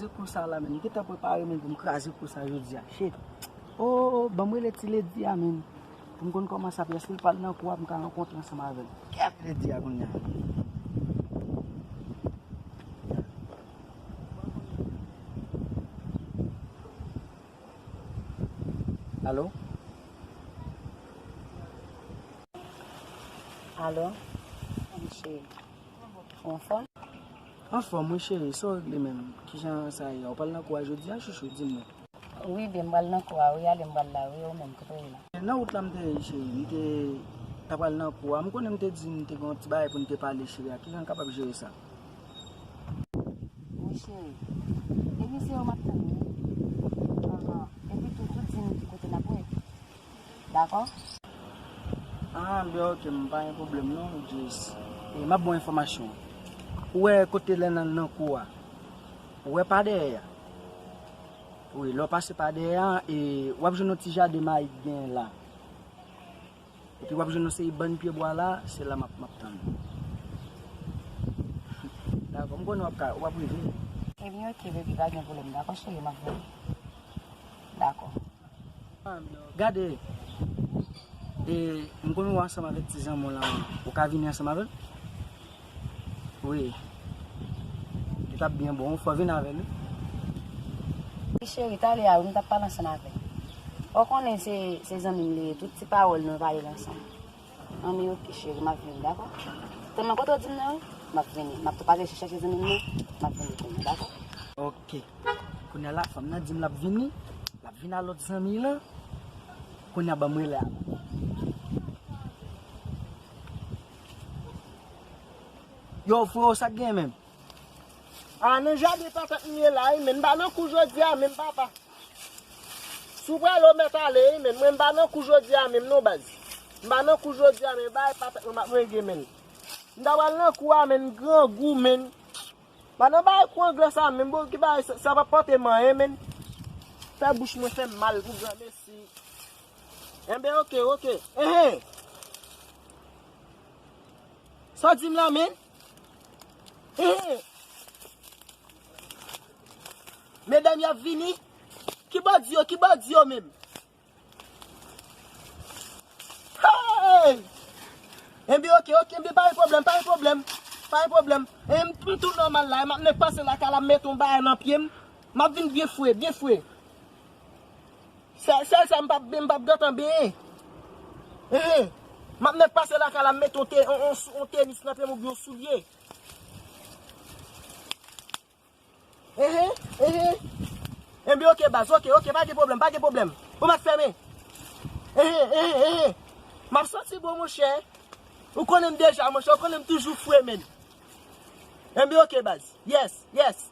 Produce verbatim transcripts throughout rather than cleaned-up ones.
Kou sa la menm, m gentan prepare menm pou m kraze kou sa jodi a. Shit. Oh, ban m rele ti lady a menm. Pou m konn kòman sa ap ye, si l pral nan kou a, pou m ka rankontre ansanm avè l. Kèt lady a kounye a. Alo? Alo? Wi, cheri. Ou anfòm? Anfòm, wi, cheri. Sa w regle menm? Kijan sa ye? Ou pral nan kou a jodi a, chouchou? Di m non. Wi, byen, m pral nan kou a, wi, ale m pral la, wi, ou menm, kote w ye la? Nan wout la m te ye, cheri. M te ta pral nan kou a. M konnen m te di m te gen yon ti bagay pou n te pale, cheri a. Kijan n kapab jere sa? Wi, cheri. Epi se yo m ap tann, wi. Ahan. Epi tou, tou di m ki kote n ap wè. Dakò? Ah, byen, ok, m pa gen pwoblèm non, Jess. E, m ap ba w enfòmasyon. Ou wè kote lè nan, nan kou a? Ou wè pa dèyè a? Wi, lè w pase pa dèyè a, e, w ap jwenn yon ti jaden mayi k genyen la. Epi w ap jwenn yon seri bann pyebwa la, se la m ap, m ap tann ou. Dakò, m konnen w ap ka, w ap rive. Ebyen, ok, baby, pa gen pwoblèm. Dakò, cheri, m ap vini. Dakò. Gade, e, m konnen w ansanm avèk ti zanmi w la, ou ka vini ansanm avè l? Wi. Li t ap byen bon, fò w vin avè l, wi. Wi, cheri, talè a, wi, m t ap pale ansanm avè l. Ou konnen se, se zanmi m li ye, tout ti pawòl nou pale l ansanm. Anben, ok, cheri, m ap vini, dakò? Tann mwen kote w di m nan, wi. M ap vini. M ap tou pase chèche zanmi m nan, m ap vini kounye a, dakò? Ok. Kounye a la, fanm nan di m l ap vini, l ap vin a lòt zanmi lan. Kounye a ban m rele a. Yo, freo, sa k gen menm? A, nan jaden patat m ye la, wi, men m pa nan kou jodi a, menm papa. Si w prale, w mèt ale, wi, men mwen m pa nan kou jodi a, menm non, baz. M pa nan kou jodi a, men bay patat mwen m ap renge, men. M ta pral nan kou a, men, grangou, men. Pa nan bagay kou anglè sa menm, bon, ki bagay sa, sa p ap pote m anyen, menn. Fè bouch mwen fè m mal pou granmesi. Enben, ok, ok. Enhen. Sa w di m la, menn? Enhen. Medam y ap vini. Ki bandi yo, ki bandi yo menm? Hey! Enben, ok, ok, enben, pa gen pwoblèm, pa gen pwoblèm, pa gen pwoblèm. E m, m tou nòmal la, e m ap nèk pase lakay la, m mete yon bagay nan pye m. M ap vin byen fre, byen fre. Sèl, sèl sa m p ap, m p ap gentan benyen. Enhen. M ap nèk pase lakay la, m mete yon te-, yon, yon, yon tenis nan pye m oubyen yon soulye. Enhen, enhen. Enben, ok, baz, ok, ok, pa gen pwoblèm, pa gen pwoblèm. Bon, m ap fèmen. Enhen, enhen, enhen. M ap santi bon, monchè. Ou konnen m deja, monchè, ou konnen m toujou fre, menn. Enben, ok, baz. Yes, yes.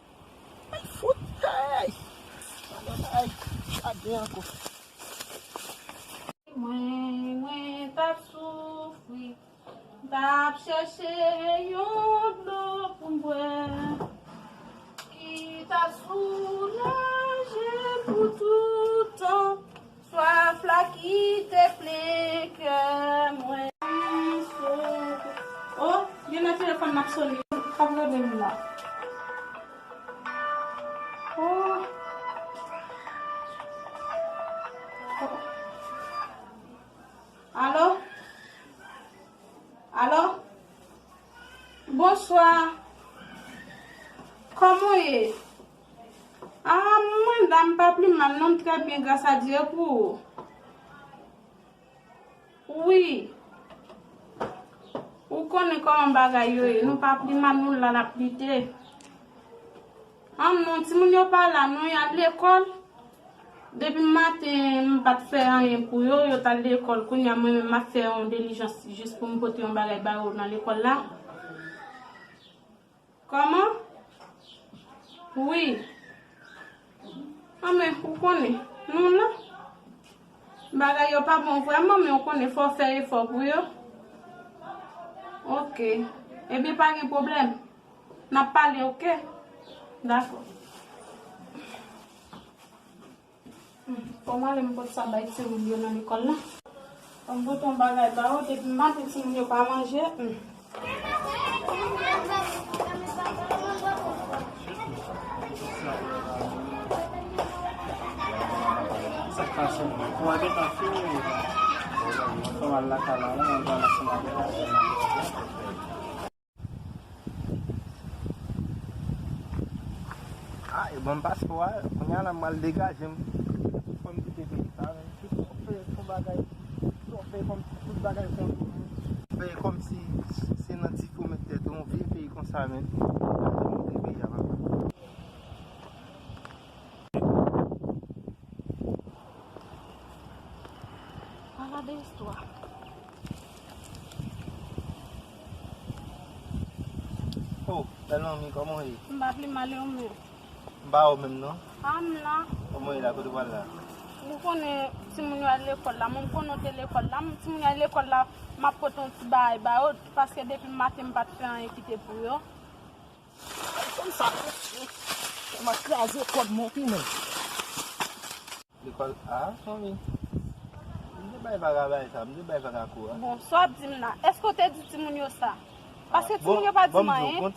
Ay, fout, ay. Ay, jaden ankò. Mwen, mwen t ap soufri. M t ap chèche yon dlo pou m bwè, ki t ap soulaje m pou tout tan swaf la ki te plen kè mwen. Oh, gen nan telefòn m ap sonnen, p ap rele m la. Oh. Oh. Alo? Alo? Bonswa. Kòman w ye? Ah, mwen la, m pa pli mal non, m trè byen, gras a Dye, e pou ou? Wi. Ou konnen kòman bagay yo ye, nou pa pli mal, nou la, n ap lite. Ah non, timoun yo pa la, non, y al lekòl. Depi maten, m pa t fè anyen pou yo, yo t al lekòl. Kounye a, mwen menm, m ap fè yon dilijans jis pou m pote yon bagay ba yo nan lekòl la. Kòman? Wi. Ah, men, ou konnen, nou la. Bagay yo pa bon vrèman, men ou konnen, fò w fè efò pou yo. Ok. Ebyen, pa gen pwoblèm. N ap pale, ok? Dakò. Hmm, fò m ale m pot sa bay timoun yo nan lekòl la. Fò m pote yon bagay ba yo, depi maten timoun yo pa manje. Hmm. Ou a gentan fini. Ansanm al lakay la, non, ansanm avèk. Ah, e bon, m pase w a, kounye a la, m al degaje m. Tout fò m kite peyi sa, men. Tout fò fè yon bagay, tout fò fè kòmsi tout bagay konn fè kòmsi se nan ti fo met tèt ou, yon vye peyi konsa, men. Kite peyi a, papa. Ala de istwa. Oh, bèl manmi, kòman w ye? M pa pi mal, e ou menm? M pa ou menm, non. A, m la. Kòman w ye la? Kote w pral la? Ou konnen timoun yo al lekòl la. Mwen, m konnen w te lekòl la. M, timoun yo al lekòl la, m ap pote yon ti bagay ba yo, paske depi maten m pa t fè anyen kite pou yo. Konn sa, m ap kraze kò m, monte, men. Lekòl, ah, fanmi. M te bay vaga bay sa, m te bay vaga kou a. Bon, sa w ap di m la, èske w te di timoun yo sa? Paske timoun yo pa di m anyen.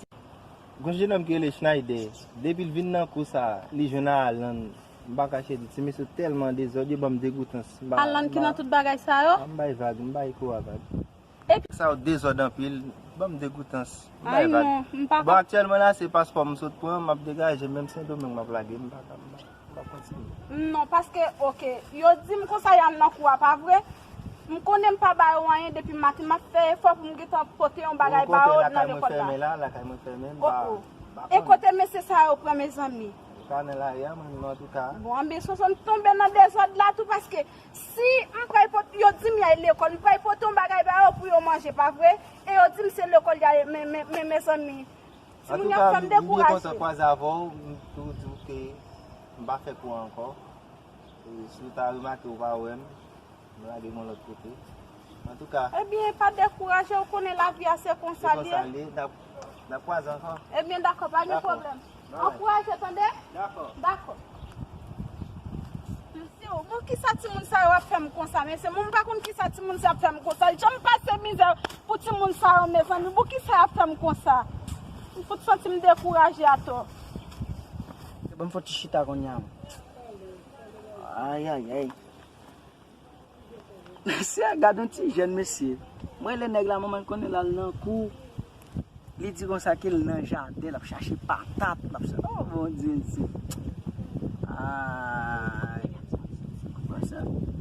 Gon jenòm ki rele Schneider, depi l vin nan kou sa, li jwenn a Alan. M pa kache di, ti mesye tèlman dezòd, yo ban m degoutans. Alan ki nan tout bagay sa yo? Ah, m bay vag, m bay kou a vag. Epi sa yo dezòd anpil, ban m degoutans. M bay vag. Ay non, m pa konn. Bon, aktyèlman la, se paspò m sot pran, m ap degaje, menm Sendomeng m ap lage, m pa ka, m pa, m pa kontinye. Non, paske, oke, yo di m konsa y al nan kou a, pa vre? M konnen m pa ba yo anyen depi maten, m ap fè efò pou m gentan pote yon bagay ba yo nan lekòl la. Lakay mwen fèmen la, lakay mwen fèmen, m pa, m pa konn. E kote mesye sa yo pran, mezanmi? Yo pa nan lari a, mwen menm, antouka. Bon, anben, Sonson, m tonbe nan dezòd la tou, paske si m pral pot-, yo di m y al lekòl, m pral pote yon bagay ba yo pou yo manje, pa vre? E yo di m se lekòl y al, men, men, men, mezanmi. Timoun yo ap fè m dekouraje. Antouka, m byen kontan kwaze avè w, m tou di w ke m pa fè kou a ankò. E si w ta remake w pa wè m, m lage m yon lòt kote. Antouka. Ebyen, pa dekouraje, ou konnen lavi a se konsa l ye. Se konsa l ye, n ap, n ap kwaze ankò. Ebyen, dakò, pa gen pwoblèm. Ankouraje, tande? Dakò. Dakò. Mesye, o, bon, kisa timoun sa yo ap fè m konsa, mesye? Mwen, m pa konn kisa timoun sa ap fè m konsa. L janm pase mizè pou timoun sa yo, mezanmi. Bon, kisa y ap fè m konsa? M fout santi m dekouraje atò. Bon, m fò ti chita kounye a. Ay, ay, ay. Mesye, gad yon ti jèn mesye. Mwen, rele nèg la, manman l konnen l al nan kou. Li di konsa ke l nan jaden, l ap chache patat, l ap chache, oh, Bondye, mesye. Ay.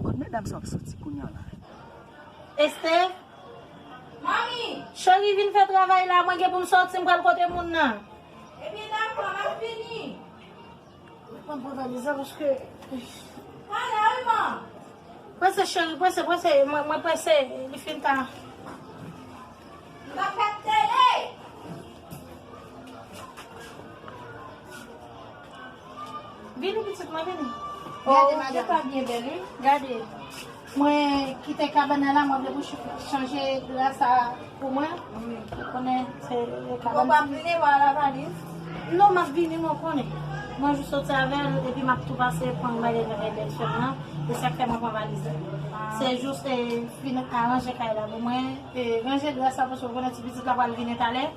Kot medam sa ap soti kounye a la? Esther? Manmi! Cheri, vin fè travay la, mwen gen pou m soti, m pral kote moun nan. Ebyen, dakò, m ap vini. Mwen pran valiz la paske. Pale, wi, man. Prese, cheri, prese, prese. Mwen, mwen prese. Li fin ta. M pa fè tele. Vini, pitit mwen, vini. Gade, oh, madanm. Ou pa byen bèl, wi. Gade. Mwen kite kabann nan la, mwen vle pou ch-, chanje dra sa pou mwen. Ou konnen se kabann. Ou p ap vini, w a la valiz? Non, m ap vini, mwen konnen. Mwen jis soti avè l, epi m ap tou pase pran bagay nan men bèlsè m nan. E sa k fè mwen pran valiz la. Ah. Se jis, e, fin aranje kay la pou mwen. E, ranje dra sa, paske ou konnen ti pitit la pral vini talè.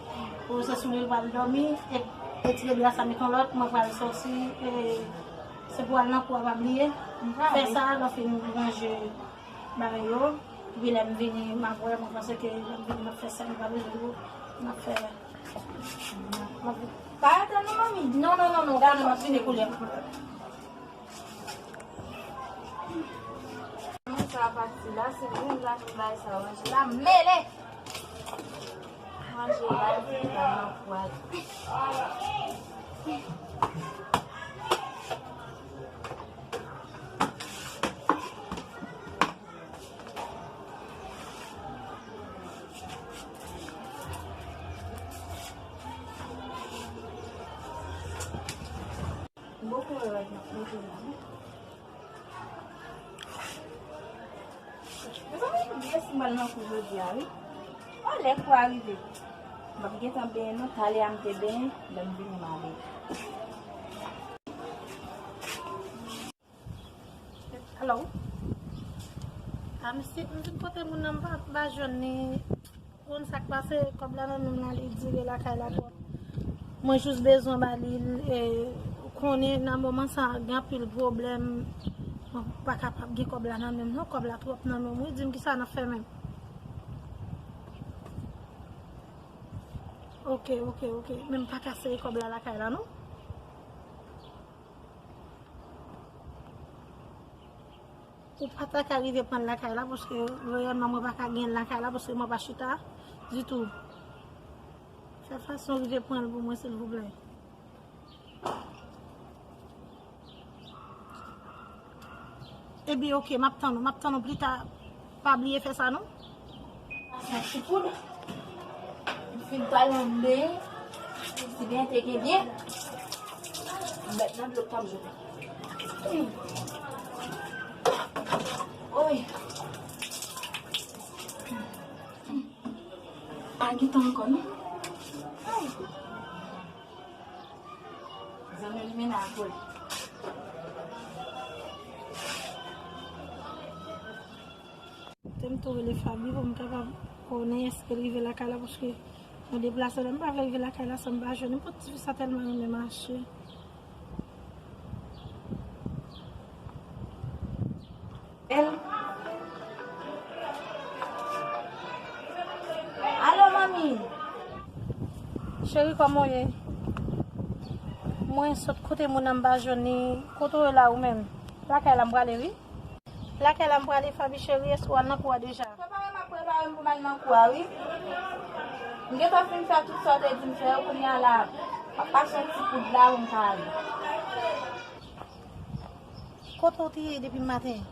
Pou se sou li l pral dòmi. E, retire dra sa, met yon lòt, mwen pral soti. E, Se pou al nan kou a, pa bliye. Fè sa, lè w fin ranje bagay yo. Epi lè m vini, m ap wè, mwen panse ke lè m vini, m ap fè sa, m pa bezwen gwo. M ap fè. M ap... Pa atann non, manmi. Non, non, non, non, gade, m ap vini kounye a. Mwen sa pati la, se mwen la, mwen bay sa, manje la, mele. Manje la, epi m pral nan kou a. Boko yo la, mete la. Mezanmi, m resi m al nan kou jodi a, wi. O, lè kou a rive, m ap gentan benyen non, talè a m te benyen, lè m vini m ale. Hello. A, m si, m vin kote moun nan, m pa, m pa jwenn li. Konn sa k pase, kòb la nan men m la, li dire lakay la twòp. Mwen jis bezwen ba li, e, ou konnen nan moman sa, gen anpil pwoblèm. Mwen pa kapab gen kòb la nan men m non, kòb la twòp nan men m wi, di m kisa n ap fè menm. Ok, ok, ok, men m pa ka sere kòb la lakay la non. Ou pa ta ka rive pran l lakay la, paske reyèlman mwen pa ka gen l lakay la, paske mwen pa chita ditou. Fè fason rive pran l pou mwen, silvouplè. Ebyen, ok, m ap tann ou, m ap tann ou pita. Pa bliye fè sa, non. Sa chipoud. M fin pral nan m benyen. Si benyen te gen byen, m mèt nan dlo k ap jete. Hmm. Oy. Pa gen tan ankò, non. Ay. Zanmi limena a kole. Te m tou rele Faby pou m kapab konnen èske l rive lakay la, paske mwen deplase la, m pa vle rive lakay la san m pa jwenn li. Kot tifi sa tèlman renmen mache. El. Alo, manmi. Cheri, kòman w ye? Mwen sot kote moun nan, m pa jwenn li. Kote w ye la, ou menm? Lakay la m prale, wi. Lakay la m prale, Faby cheri, èske w al nan kou a deja? Prepare m ap prepare m pou m al nan kou a, wi. M gentan fin fè tout sa w te di m fè yo, kounye a la, m ap pase yon ti poud la pou m ka ale. Kote w te ye depi maten?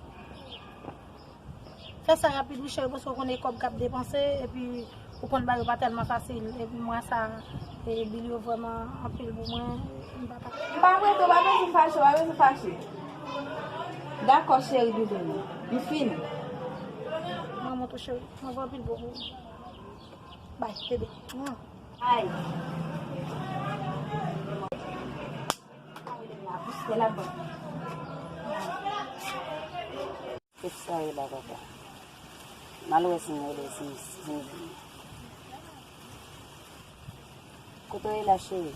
Fè sa rapid wi cheri, paske w konnen kòb k ap depanse, epi ou konn bagay yo pa tèlman fasil, epi mwa sa, e, bil yo vrèman anpil pou mwen, m pa ka. M pa prete w, pa bezwen fache, pa bezwen fache. Dakò cheri doudou m, m fini. Mwen montre w cheri, mwen gen anpil bon pou ou. Bay, bebe. Mwa. Ay. Kèt sa ye la, papa. M al wè si m rele, si m, si m vini. Kote w ye la, cheri?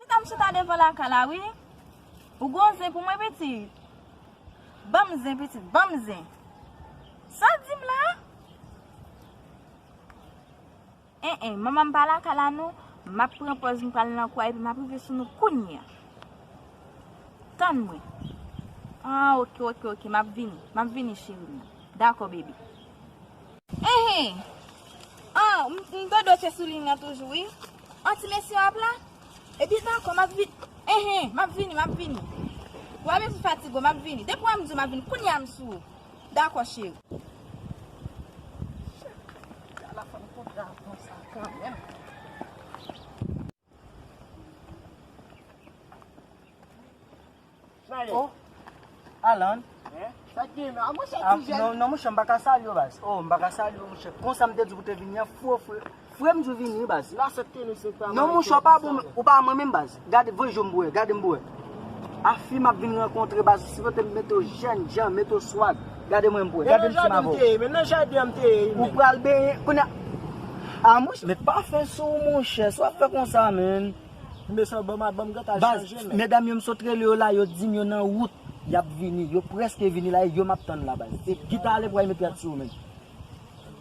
Chita, m chita devan lakay la, wi. Ou gon zen pou mwen, pitit? Ban m zen, pitit, ban m zen. Sa w di m la? En, en, manman m pa lakay la non. M ap pran pòz m pral nan kou a epi m ap rive sou nou kounye a. Tann mwen. Ah, ok, ok, ok, m ap vini. M ap vini, cheri m nan. Dakò, bebe. Enhen. Ah, m, m dodo se sou liy nan toujou, wi. An ti mesye w ap la? Epi dakò, m ap vini. Enhen, m ap vini, m ap vini. Ou pa bezwen fatige w, m ap vini. Depi w wè m di w m ap vini, kounye a m sou ou. Dakò, cheri. Ala fanm kontra konsa kanmenm. Oh, Alan. Hein? Sa k gen la? Ah, monchè, ah, ti jèn. Non, non, monchè, m pa ka salye w, baz. Oh, m pa ka salye w, monchè. Konsa m te di w pou te vini an, fou, fou. Frè m di w vini, baz. Non, monchè, w pa bon, ou pa mwen menm, baz. Gade, voye je w m pou wè, gade m pou wè. A fi m ap vin rankontre, baz, sipote m mete w jènjan, mete w swag. Gade mwen m pou wè, gade m ti m avè w. Ou pral benyen, kounye a. Ah, monchè, met pafen sou ou, monchè. Sa w ap fè konsa, menn? Baz, medam yo m sot rele yo la, yo di m yo nan wout, y ap vini. Yo prèske vini la, e yo m ap tann la, baz. Se kit ale pou al met rad sou ou, menn.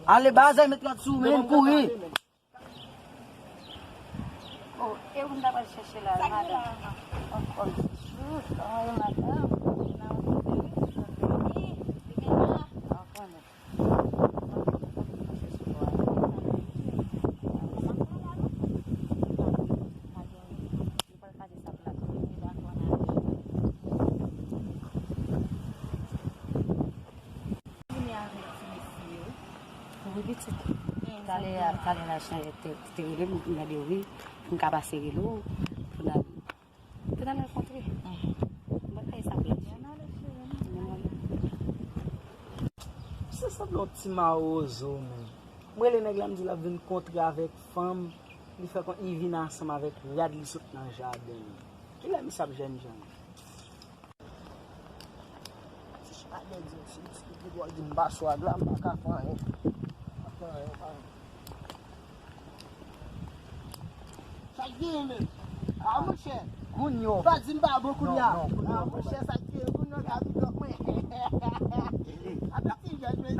Ale, baz, al met rad sou ou, menn, kouri. Oh, e ou m ta pral chèche la, madanm. Ankò, jout, anyen madanm. Nan wout, li vini, li vini la. Ankò, non. Vini avèk ti mesye yo. Wi, pitit. Talè a, talè la, te, te rele m, m gade wi, pou m ka pase rele w, pou n al, pou n al rankontre. Mwen pa sa byen. Se sanble yon ti mawozo, men. M rele nèg la, m di l ap vin kontre avèk fanm, li fè kon, li vin ansanm avèk rad li sot nan jaden li. Kilè misye ap jwenn jan? Ti chita dèyè di m, si misye te gen dwa di m pa swag la, m pa ka fè anyen. Pa fè anyen, pa. Sa k genyen menm? Ah, monchè. Kounye a. Pa di m pa bon kounye a. Non, non, kounye a. Ah, monchè, sa k genyen? N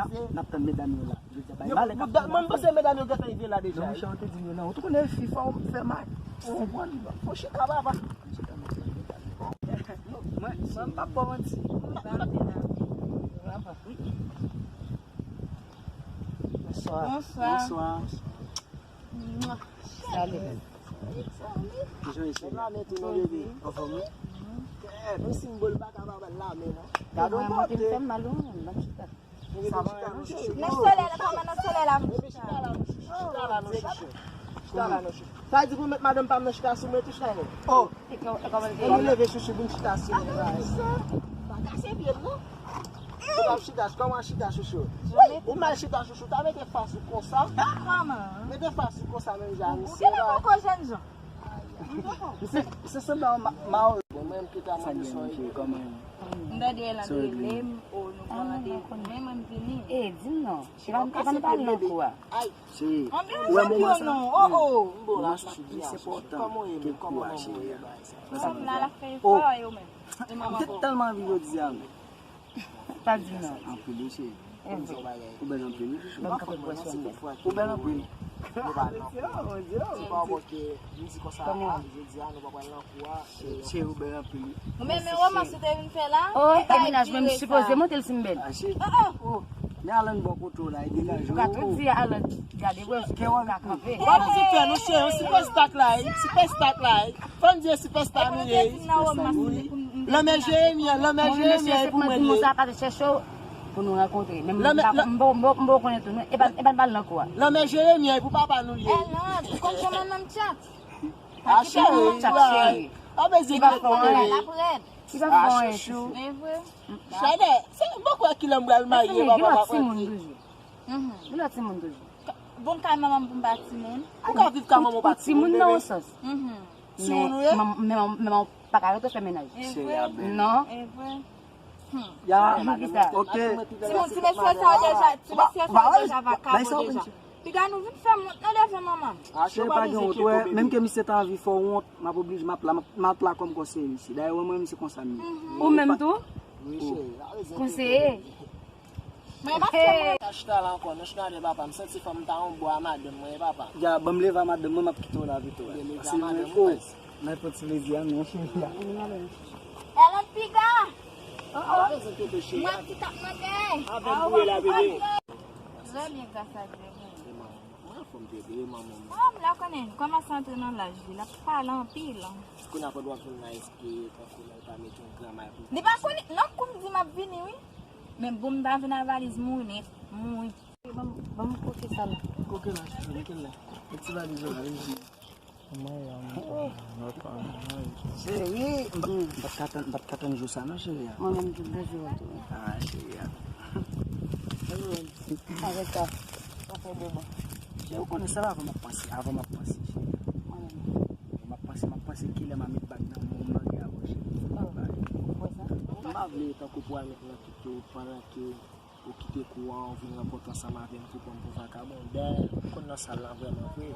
ap, n ap tann medam yo la. Jodi a bay malè k ap fè. Mwen, m panse medam yo gentan rive la deja. Non, monchè, ou te di m yo nan wout. Ou konnen fi fò w fè mal. Ou konprann? Fò chita, papa. Mwen, mwen, m p ap ba w manti. Bonswa. Bonswa. Bonswa. Salut. Kijan w ye, cheri? Anfòm, wi. Yon sinbòl pa ka pa ba l lamen, non. Gade yon kote. Fè m mal, wi, m ap chita. Nan solèy la, kòman nan solèy la, m chita? Chita la, non, chouchou. Chita la, non, chouchou. Sa vle di pou met madanm pa m nan chita sou mwen tou, chita, non. Oh! E kò-, e kòman l te ye? Kòman leve, chouchou, pou m chita sou mwen, guys? Pa kase pye m, non. Ou pa chita, kòman chita, chouchou? Ou mal chita, chouchou. Ta mete fas ou konsa. Mete fas ou konsa, menm jan. Ou gen koko jèn jan. Misye, misye sanble yon ma-, mawo. Bon, mwen, m kite a mande sa, wi. M tande Elan rele m, o, nou pral randevou. Men mwen, m vini. E, di m non. E pa, e pa nou pale nan kou a. Cheri, ou wè moman sa? Oh, oh. Moman sa, se enpòtan ke kou a, cheri. Fanm la, l ap fè efò, yo menm. M te tèlman anvi jodi a, men. Pa di non. Anpil, wi, cheri. Ou bèl anpil, wi, chouchou. Ou bèl anpil. Cheri, ou bèl anpil, wi. Oh, e mennaj mwen, m sipoze monte l si m bèl. Oh, oh. Men Alan bò kote w la, e degaje w. Ou ka tou di Alan, gade, wè, ou ka kanpe. Wap di fè nou, cheri, yon sipèsta k la, wi, sipèsta k la, wi. Fò n di e sipèsta nou ye. Lanmè Jeremi an, lanmè Jeremi an, e pou mwen li ye. Sa pa te chèche w pou nou rankontre. Men m pa, m pa, m pa, m pa konnen tou, non. E pa, e pa n pale nan kou a. Lanmè Jeremi an, e pou papa nou li ye. Elan, ou konn kòman nonm tchat? A, cheri, pa bezwen enkyete w, bebe. Li pa fè anyen. A, chouchou. E vre. Chade, se m poko wè kilè m pral marye, papa pa konn. Gen lòt timoun toujou. Gen lòt timoun toujou. Bon, kay manman m pou m pa timoun. Ou ka viv kay manman w pa timoun, bebe. Timoun nan yon sans. Timoun ou ye? Men manman, men manman pa ka rete fè mennaj. E vre? Non. E vre. Ya, ok. Timoun, ti mesye sa yo deja, ti mesye sa yo deja vakabon deja. Piga nou vin fè m wont nan devan manman m. Cheri, pa gen wont, wè, menm ke misye ta anvi fè w wont, m ap oblije, m ap la, m ap, m ap la kòm konseye misye. Dayè, wè mwen menm se konsa m ye. Ou menm tou? Wi, cheri. Konseye? Mwen pa fè mwen. Ka chita la ankò, non, chita de papa, m santi fò m ta yon bò a madanm mwen, papa. Ya, ban m leve a madanm mwen, m ap kite w la vit, wè. Leve a madanm mwen. Nan pran ti plezi a, non, cheri a. Elan piga. Oh, oh. Mwen ki t ap mande. Avè m pou la, bebe. Trè byen, gras a Dye, byen. Mwen anfòm, bebe, manman mwen. Ah, m la konnen, li kòmanse antre nan laj li, l ap pale anpil. Kounye a fò w ap vin nice, tankou lè l pa mete yon gran may pou. Li pa konnen, nan kou m di m ap vini, wi. Men bon, m ta vin a valiz mouri, nèt, mouri. Ban m, ban m koke sa la. Koke la, chouchou, koke la. Met ti valiz ou la, vin vini. Cheri, m pa, m pa t ka tann, m pa t ka tann jou sa non, cheri a. Mwen menm tou, bonjou a tou. Ah, cheri a. Avèk sa, sa fè de bon. Cheri, ou konnen sèl avè w m ap panse, avè w m ap panse, cheri a. Mwen menm. M ap panse, m ap panse kilè m a met bag nan men w, m marye avè w, cheri. Oh, ou kwè sa? M pa vle tankou pou al met nan kite w pandan ke ou kite kou a, ou vin rankontre ansanm avè m, pou pran m pou vakabon. Dayè, m konn nan sal la vrèman vre.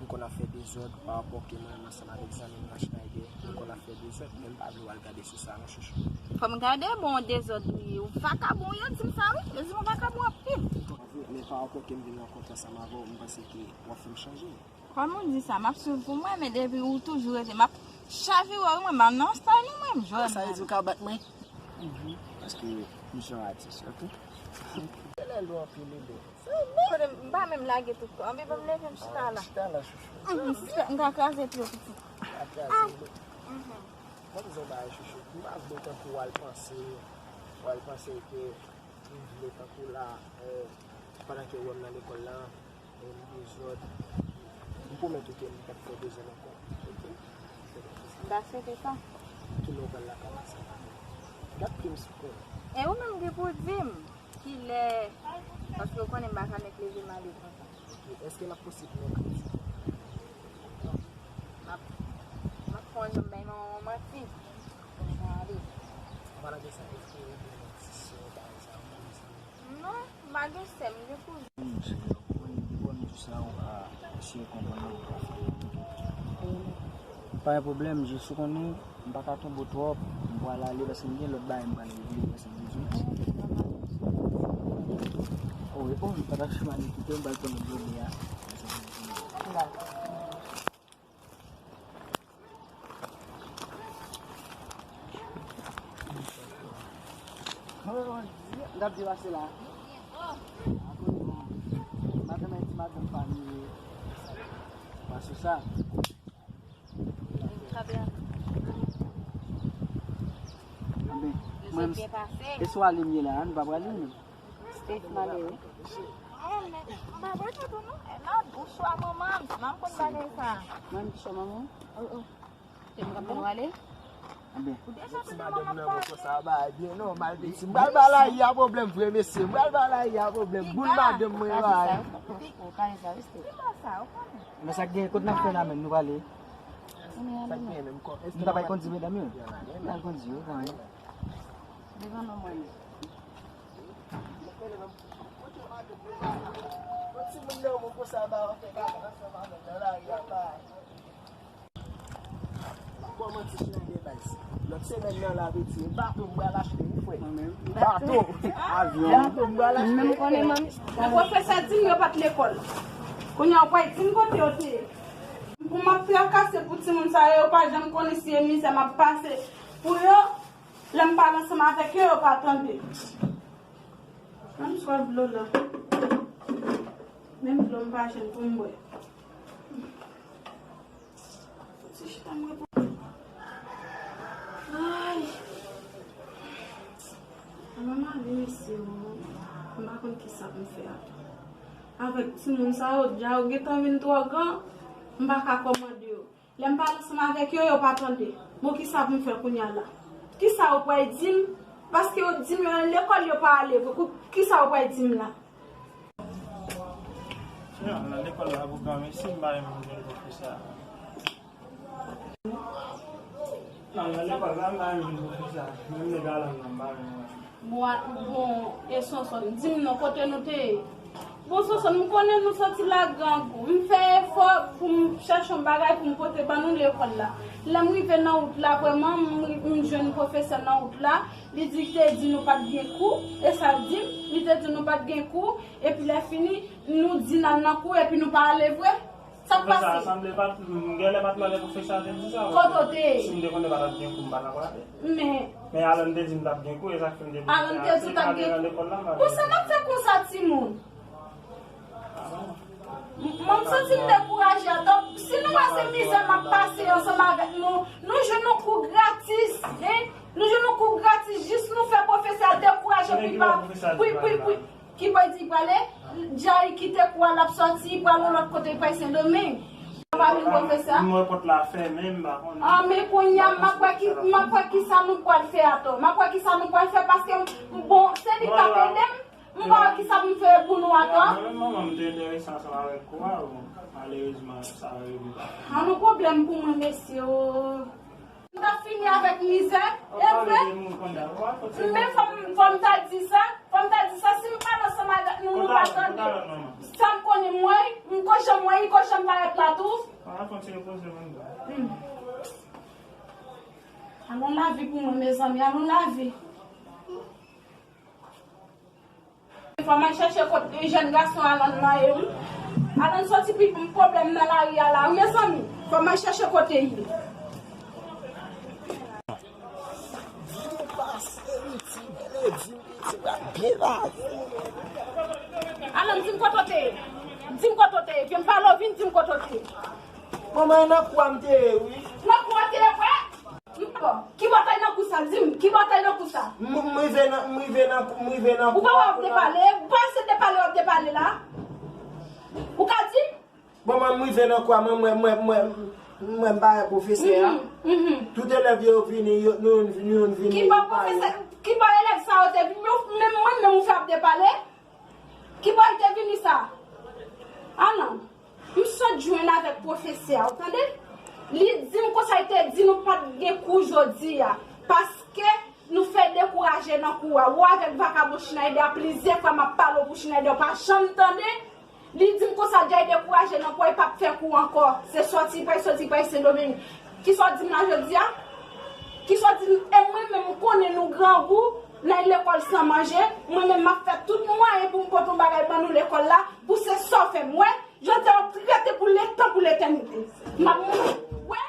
M konn ap fè dezòd pa rapò ke mwen menm ansanm avèk zanmi m nan Schneider. M konn ap fè dezòd, men m pa vle w al gade sou sa non, chouchou. Fò m gade, bon, dezòd ou ye. Ou vakabon, yo di m sa, wi. Yo di m ou vakabon anpil. Men pa rapò ke m vin rankontre ansanm avè w, m panse ke w ap fè m chanje. Kòm ou di sa, m ap swiv pou mwen, men depi ou toujou rete, m ap chavire w, wi, mwen, m nan yon style, non, mwen, m jwenn. Sa vle di ou ka bat mwen? Mhm. Paske m se yon atis, ok? Lè lou anpil ide. Kote m pa menm lage tout kò. Anpi ban m leve m chita la. Chita la, chouchou. Mhm, m ka kraze pye w, pitit. Pa kraze, non. Mhm. Mwen di w yon bagay, chouchou. M pa vle tankou w al panse, w al panse ke m vle tankou la, eh, pandan ke w wè m nan lekòl la, e m dezòd. M pwomèt ou ke m p ap fè dezòd ankò. Ok? M ta swete sa. Kilè w pral lakay mwen sa? Gad ke m sou kò. E ou menm ki pou di m kilè, paske w konnen m pa ka mèt leve m ale konsa. Ok, èske l ap posib mèkredi? M ap, m ap fè yon jan m bay manman w manti. Konsa ale. An palan de sa, èske ou gen yon ti sè, bagay sa yo? Non, m pa gen sè, m gen kouzin. Monchè, ou konn, ou konn di sa, ou pa eseye konprann nan ou pa fè. Pa gen pwoblèm, jis ou konnen, m pa ka tonbe twòp, m pral ale paske m gen lòt bagay m pral regle paske m bezwen. O, o, m pa ta chwazi kite m pral pran lòt jounè a. N ap di pase la. Madanm Ayiti, madanm pa li. Pa sou sa. Anben, mwen, e sou ale m ye la, nou pa prale menm. Steve malere. Mwen, m sou manman. Te m kapab ale? Anben. Ti madanm nan mwen konsa, bagay byen nòmal, piti. M pral ba layi a pwoblèm vre, mesye. M pral ba layi a pwoblèm. Boul madanm mwen yo a. Ou pale sa, wi, Steve. Men sa k gen, kote n ap fè la menm, nou prale? Sa k gen menm kò? Nou ta bay kondi medam yo? N al kondi yo, kanmenm. Devan non mwen. Yon timoun nan mwen konsa, ba, fè kaka ansanm avè m nan lari a, pa. Bon, manti sou yon de baz. Lòt semèn nan, la vle di, bato m pral achte, wi, frè. Bato. Avyon. Bato m pral achte. Mwen menm konnen manmi. Pwofesè di m yo pa t lekòl. Kounye a, w pral di m kote yo te ye. Pou m ap trakase pou timoun sa yo, yo pa janm konnen si e mizè m ap pase pou yo. Lè m pale ansanm avèk yo, yo pa tande. Menm swa dlo la. Menm dlo m pa jwenn pou m bwè. Fouti chita m repo. Ay. Mwen male mesye o. M pa konn kisa pou m fè ankò. Avèk timoun sa yo, dja yo gentan vin twò gran. M pa ka kòmande yo. Lè m pale ansanm avèk yo, yo pa tande. Bon, kisa pou m fè kounye a la? Kisa yo pral di m? Paske yo di m yo lekòl yo pa ale vre. Kou-, kisa yo pral di m la? Non, nan lekòl la pou granmesi, m pa renmen jwenn pwofesè a. Non, nan lekòl la, m pa renmen jwenn pwofesè a. Menm nèg Alan nan, m pa renmen wè. Bon, a, bon, e Sonson, di m non, kote nou te ye? Bon, Sonson, m konnen nou soti la grangou. M fè efò pou m chèche yon bagay pou m pote ban nou lekòl la. Lè m rive nan wout la, vrèman, m, m jwenn pwofesè nan wout la. Li di, te di nou pa t gen kou, e sa l di m. Li te di nou pa t gen kou, epi lè fini, nou di n al nan kou, epi nou pa ale vre. Sa k pase? Pwofesè a sanble pa t, m genlè pa t la lè pwofesè a te di sa. Kote w te ye? Si m te konnen pa t ap gen kou, m pa t ap prale. Men. Men Alan te di m t ap gen kou, e sa k fè m te prale. Alan te di w t ap gen kou. Pou sa n ap fè konsa, timoun? M, m santi m dekouraje atò. Si nou wè se mizè m ap pase ansanm avèk nou, nou jwenn yon kou gratis, en? Nou jwenn yon kou gratis, jis nou fè pwofesè a dekouraje pou li pa, pou, pou, pou, Ki bò di prale? Jay kite kou a, l ap sòti, pral yon lòt kote, pral Sendomeng. Papa vin pwofesè. M wè pòt la fèmen, m pa konnen. Ah, men kounye a, m ap wè ki, m ap wè kisa nou pral fè atò. M ap wè kisa nou pral fè, paske, bon, se li k ap ede m. M pa wè kisa pou m fè pou nou atò. Mwen menm, manman m te enterese ansanm avèk kou a, bon, malerezman, sa rive pa fè. An, nou pwoblèm pou mwen, mesye, o. M ta fini avèk mizè, e vre. Men fò m, fò m ta di sa, fò m ta di sa, si m pale ansanm avèk nou, nou pa tande. Sa m konnen m wè, m ko jan m wè, ko jan m parèt la tou. Hmm. Alon lavi pou mwen, mezanmi, alon lavi. Fò m al chèche kote jèn gason Alan nan ye, wi. Alan soti pi pou m pwoblèm nan lari a la, wi, mezanmi. Fò m al chèche kote l ye. Vin pase, wi, ti bèl, di m, ti bèl, byen la. Alan, di m kote w te ye. Di m kote w te ye. Vin pale, vin di m kote w te ye. Manman, e nan kou a m te ye, wi. Nan kou a w te ye, frè? Ki batay nan kou sa? Di m, ki batay nan kou sa? M, m rive nan, m rive nan kou, m rive nan kou. Ou pa wè w ap depale? Ou pa se depale w ap depale la? Ou ka di? Bon, mwen, m rive nan kou a, mwen, mwen, mwen, mwen, mwen, m pa wè pwofesè a. Mhm, mhm. Tout elèv yo vini, yo, nou, nou vini. Ki bò pwofesè, ki bò elèv sa yo te vini? Yo, menm mwen, menm ou fè ap depale? Ki bò l te vini sa? Ah non. M sot jwenn avèk pwofesè a, ou tande? Li di m konsa, li te di nou pa t gen kou jodi a, paske nou fè dekouraje nan kou a. Ou avèk vakabon Schneider a, plizyè fwa m ap pale w pou Schneider, ou pa janm tande. Li di m konsa, Jay dekouraje nan kou a, li p ap fè kou ankò. Se sòti, pral sòti, pral Sendomeng. Kisa w di m la jodi a? Kisa w di m? E mwen menm, m konnen nou grangou, n al lekòl san manje. Mwen menm, m ap fè tout mwayen pou m pote yon bagay ban nou lekòl la, pou se sa w fè m. Wè, jodi a w ap trete pou letan, pou letènite. M ap mouri. Wè,